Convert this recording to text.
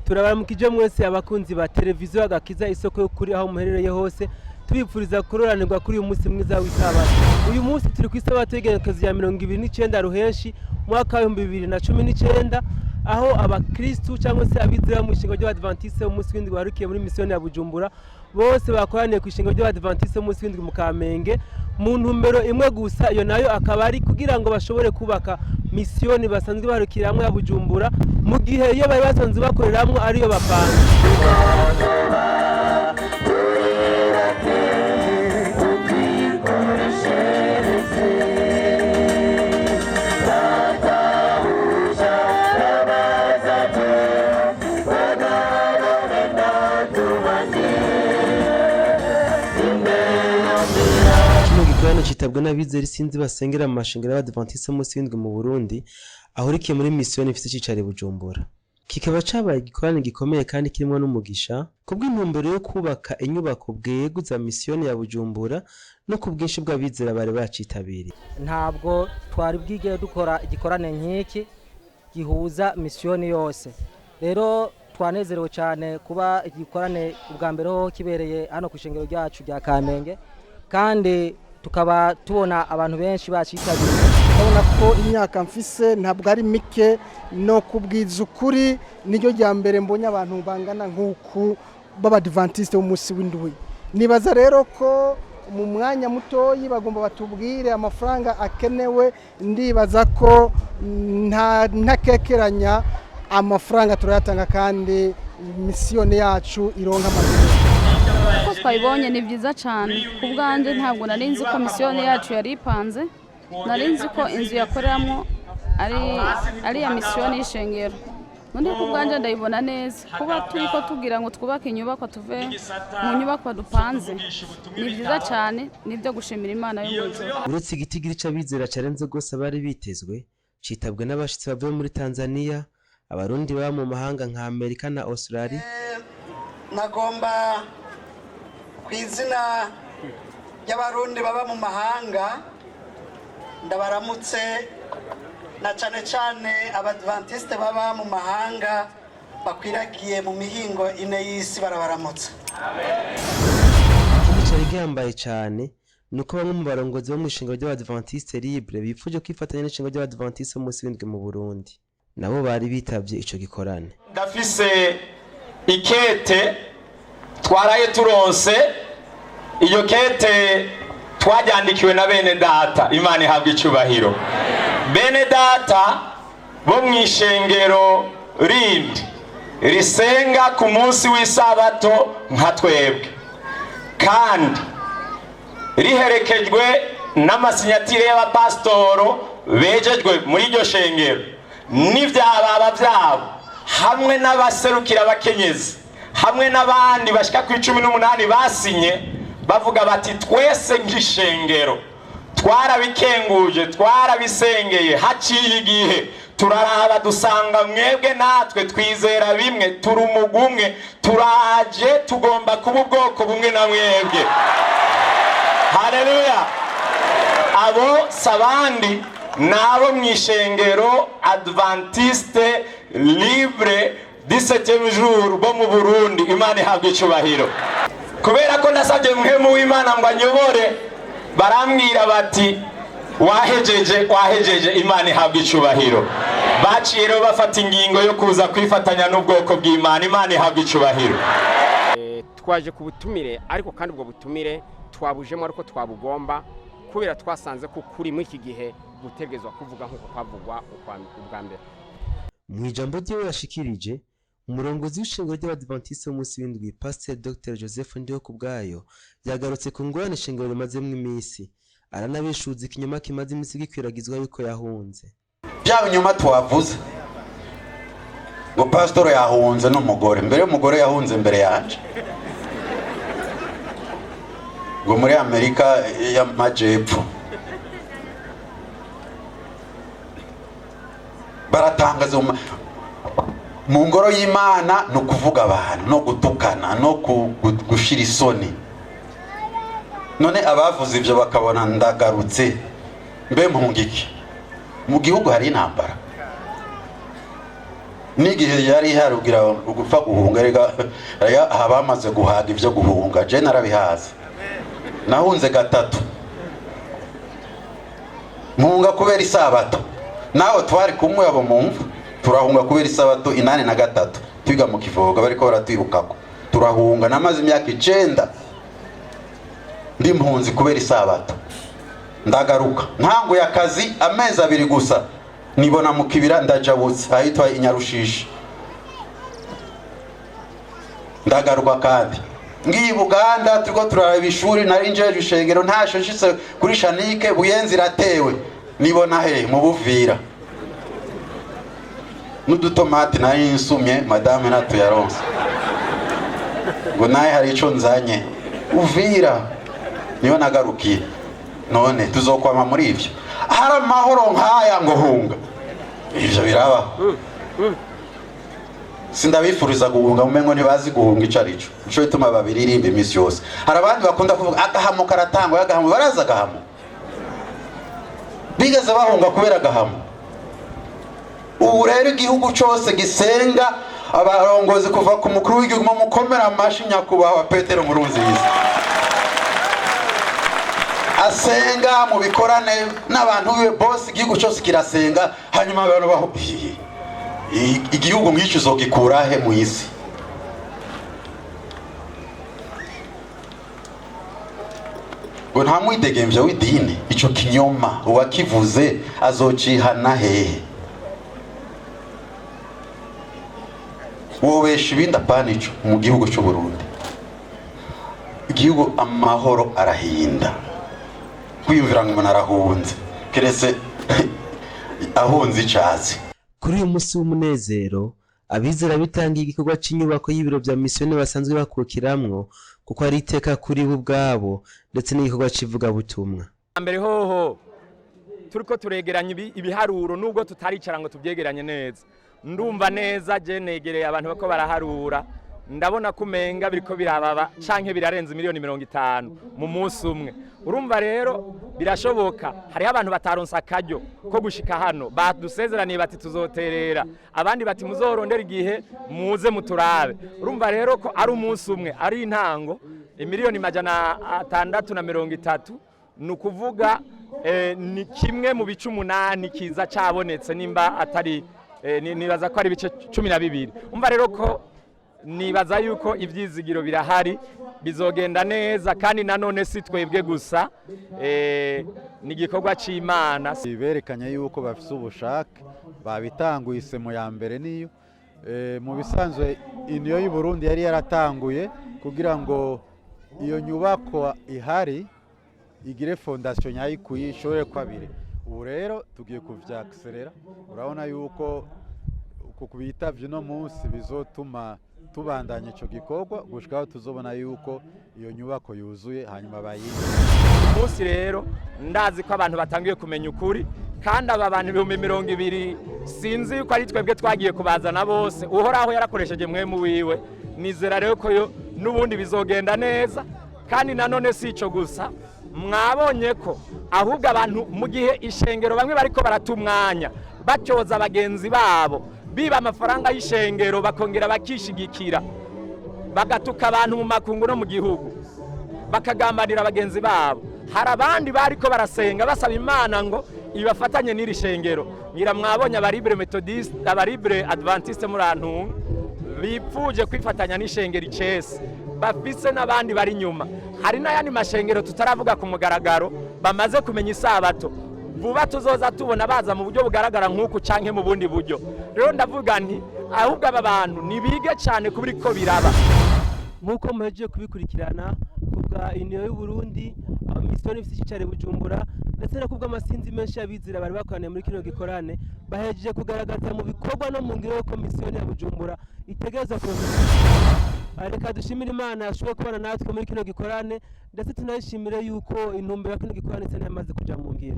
Turabaramukije mwese abakunzi ba televiziyo Agakiza, isoko y'ukuri, aho muherereye hose, tubipfuriza kuroranirwa kuri uyu munsi mwiza w'isabato. Uyu munsi turi ku isabato y'igenekerezo ya 29 Ruheshi, umwaka wa 2019, aho abakristu cyangwa se abizera mu ishengero ry'Abadventiste umunsi w'indwi barukiye muri misiyoni ya Bujumbura bose bakoraniye ku ishengero ry'Abadventiste umunsi w'indwi mu Kamenge, mu ntumbero imwe gusa. Iyo nayo akaba ari kugira ngo bashobore kubaka misiyoni basanzwe barukiramwo ya Bujumbura, mu gihe iyo bari basanzwe bakoreramwo ariyo bapanze. Kino gikorane citabwa n'abizera isinzi basengera mu mashengero y'Abadventiste umunsi w'indwi mu Burundi, ahurikiye muri misiyoni ifise icicaro i Bujumbura. Kikaba cabaye igikorane gikomeye kandi kirimwo n'umugisha kubw'intumbero yo kubaka inyubako bweguza misiyoni ya Bujumbura no ku bwinshi bw'abizera bari bacitabiriye. Ntabwo twari bwigere dukora igikorane nk'iki gihuza misiyoni yose. Rero twanezerewe cyane kuba igikorane ubwa mbere ho kibereye hano ku ishengero ryacu rya Kamenge, kandi tukaba tubona abantu benshi bacitabiriye. Urabona ko imyaka mfise ntabwo ari mike, no kubwiza ukuri niryo rya mbere mbonye abantu bangana nk'uku b'Abadivantiste b'umunsi w'indwi. Nibaza rero ko mu mwanya mutoyi bagomba batubwire amafaranga akenewe. Ndibaza ko nta ntakekeranya amafaranga turayatanga kandi misiyoni yacu ironka amahirwe. Uko twabibonye ni byiza cyane. Ku bwanjye ntabwo nari nzi ko misiyoni yacu yari ipanze. Nari nzi ko inzu yakoreramo ari iya misiyoni y'ishengero. Ubundi ku bwanjye ndayibona neza. Kuba turi ko tubwira ngo twubake inyubakwa, tuve mu nyubakwa dupanze, ni byiza cyane, ni ibyo gushimira Imana yo mu ijuru. Uretse igitigiri c'abizera carenze rwose abari bitezwe, citabwe n'abashitsi bavuye muri Tanzania, Abarundi baba mu mahanga nka Amerika na Australia. Nagomba ku izina ry'Abarundi baba mu mahanga ndabaramutse, na cyane cyane Abadventiste baba mu mahanga bakwiragiye mu mihingo ine y'isi, barabaramutsa. Ikindi cari gihambaye cane ni uko bamwe mu barongozi bo mw'ishengero ry'Abadventiste libre bifuje kwifatanya n'ishengero ry'Abadventiste b'umunsi w'indwi mu Burundi nabo bari bitavye ico gikorane. Ndafise ikete twaraye turonse. Iyo kete twajyandikiwe na bene data, Imana ihabwa icyubahiro, bene data bo mu ishengero rindi risenga ku munsi w'isabato nka twebwe, kandi riherekejwe n'amasinyatire y'abapasitoro bejejwe muri iryo shengero n'ibyababa byabo, hamwe n'abaserukira abakenyezi, hamwe n'abandi bashyika ku 18 basinye bavuga bati: "Twese nk'ishengero twarabikenguje, twarabisengeye, haciye igihe turaraba dusanga mwebwe natwe twizera bimwe, turi umugwi umwe, turaje tugomba kuba ubwoko bumwe na mwebwe." Haleluya! Abo si abandi, ni abo mu ishengero Adventiste libre du septième jour bo mu Burundi. Imana ihabwa icubahiro. Kubera ko nasabye Mpwemu w'Imana ngo anyobore, barambwira bati: "Wahejeje, wahejeje." Imana ihabwa icubahiro. Baciye rero bafata ingingo yo kuza kwifatanya n'ubwoko bw'Imana. Imana ihabwa icubahiro. Twaje ku butumire, ariko kandi ubwo butumire twabujemo ariko twabugomba, kubera twasanze ko kuri muri iki gihe gutegerezwa kuvuga nk'uko kwavugwa ubwa mbere. Mu ijambo ryiwe yashikirije, umurongozi w'ishengero ry'Abadventiste b'umunsi w'indwi, Pasiteri Dr Joseph Ndihokubwayo, yagarutse ku ngorane ishengero rimazemwo iminsi, aranabeshuza ikinyoma kimaze iminsi gikwiragizwa yuko yahunze. Bya binyoma twavuze ngo pasitoro yahunze n'umugore mbere y'umugore, yahunze mbere yanje, ngo muri Amerika y'Amajepfo, baratangaza mu ngoro y'Imana ni ukuvuga abantu no gutukana no gushira isoni. None abavuze ibyo bakabona ndagarutse, mbe mpunga iki? Mu gihugu hari intambara. N'igihe yari ihari ugira ugupfa guhunga, rega rega abamaze guhaga ibyo guhunga, je narabihaze. Nahunze gatatu, mpunga kubera isabato. Nawe twari kumwe abo mumva, turahunga kubera isabato 83, twiga mu Kivoga, bariko baratwirukako turahunga. Namaze imyaka 9 ndi mpunzi kubera isabato. Ndagaruka, ntanguye akazi amezi 2 gusa, nibona mu kibira ndajabutse ahitwa Inyarushishi. Ndagaruka kandi ngiye i Buganda, turiko turaraba ishuri, nari njeje ishengero, ntashe nshitse kuri Shanike, Buyenzi iratewe, nibona he mu Buvira n'udutomati nari nsumye, madame natuyaronse ngo naye hari ico nzanye. Uvira niyo nagarukiye. None tuzokwama muri ivyo? Hari amahoro nk'aya ngo hunga? Ivyo birabaho? Sindabifuriza guhunga, mumengo ntibazi guhunga ico arico. Nico gituma babiririmba iminsi yose. Hari abandi bakunda kuvuga agahamo karatangwa, agahamo barazi, agahamo bigeze bahunga kubera agahamo. Ubu rero igihugu cose gisenga, abarongozi kuva ku mukuru w'igihugu, mukomera amashi nyakubahwa Petero Nkurunziza, asenga mu bikorane n'abantu biwe bose, igihugu cyose kirasenga. Hanyuma abantu baho igihugu nk'icyo uzogikura he mu isi? Ngo nta mwidegemvyo w'idini, ico kinyoma uwakivuze azocihana hehe? Wobesha ibindi, apana ico. Mu gihugu c'u Burundi, igihugu amahoro arahinda. Kwiyumvira ngo umuntu arahunze, keretse ahunze icazi. Kuri uyu munsi w'umunezero, abizera bitangiye igikorwa cy'inyubako y'ibiro bya misiyoni basanzwe bakukiramwo, kuko ari iteka kuri bo ubwabo ndetse n'igikorwa cy'ivugabutumwa. Mbere hoho turiko turegeranya ibiharuro, nubwo tutaricara ngo tubyegeranye neza, ndumva neza je negereye abantu bako baraharura, ndabona ko umenga biriko birababa canke birarenze miliyoni 50 mu munsi umwe. Urumva rero birashoboka, hariho abantu bataronse akaryo ko gushika hano, badusezeraniye bati tuzoterera, abandi bati muzorondera igihe muze muturabe. Urumva rero ko ari umunsi umwe ari intango, 630 miliyoni, ni ukuvuga ni kimwe mu bice 8 kiza cabonetse, nimba atari nibaza ko ari ibice 12. Umva rero ko nibaza yuko ivyizigiro birahari, bizogenda neza. Kandi nanone si twebwe gusa, ni igikorwa c'Imana. Berekanye yuko bafise ubushake, babitanguye. Isemo ya mbere niyo mu bisanzwe iniyo y'u Burundi yari yaratanguye kugira ngo iyo nyubako ihari igire fondation nyayo ikwiye, ishobore kwabiri. Ubu rero tugiye kuvyakiserera. Urabona yuko uku kubitavye uno munsi bizotuma tubandanya ico gikorwa gushika aho tuzobona yuko iyo nyubako yuzuye, hanyuma bayige. Munsi rero ndazi ko abantu batangiye kumenya ukuri, kandi aba bantu 20,000 sinzi yuko ari twebwe twagiye kubazana bose, Uhoraho yarakoresheje mwemu wiwe. Nizera rero ko yo n'ubundi bizogenda neza. Kandi nanone si ico gusa, mwabonye ko ahubwo abantu mu gihe ishengero bamwe bariko barata umwanya batyoza bagenzi babo, biba amafaranga y'ishengero, bakongera bakishigikira, bagatuka abantu mu makungu no mu gihugu, bakagambanira bagenzi babo, hari abandi bariko barasenga basaba Imana ngo ibafatanye n'iri shengero. Ngira mwabonye abalibre methodiste, abalibre adventiste murantunga, bipfuje kwifatanya n'ishengero icese, bafise n'abandi bari inyuma. Hari n'ayandi mashengero tutaravuga ku mugaragaro bamaze kumenya isabato. Vuba tuzoza tubona baza mu buryo bugaragara nk'uku canke mu bundi buryo. Rero ndavuga nti ahubwo aba bantu nibige cane kubiriko biraba. Nk'uko muhejeje kubikurikirana, kubwa Union y'u Burundi, misiyoni ifite icyicaro i Bujumbura, ndetse no kubw'amasinzi menshi y'abizera bari bakoraniye muri kino gikorane, bahejeje kugaragaza mu bikorwa no mu ngiro ko misiyoni ya Bujumbura itegerezwa kuronka. Reka dushimire Imana yashoboye kubana natwe muri kino gikorane, ndetse tunayishimire yuko intumbero ya kino gikorane isa n'iyamaze kuja mu ngiro.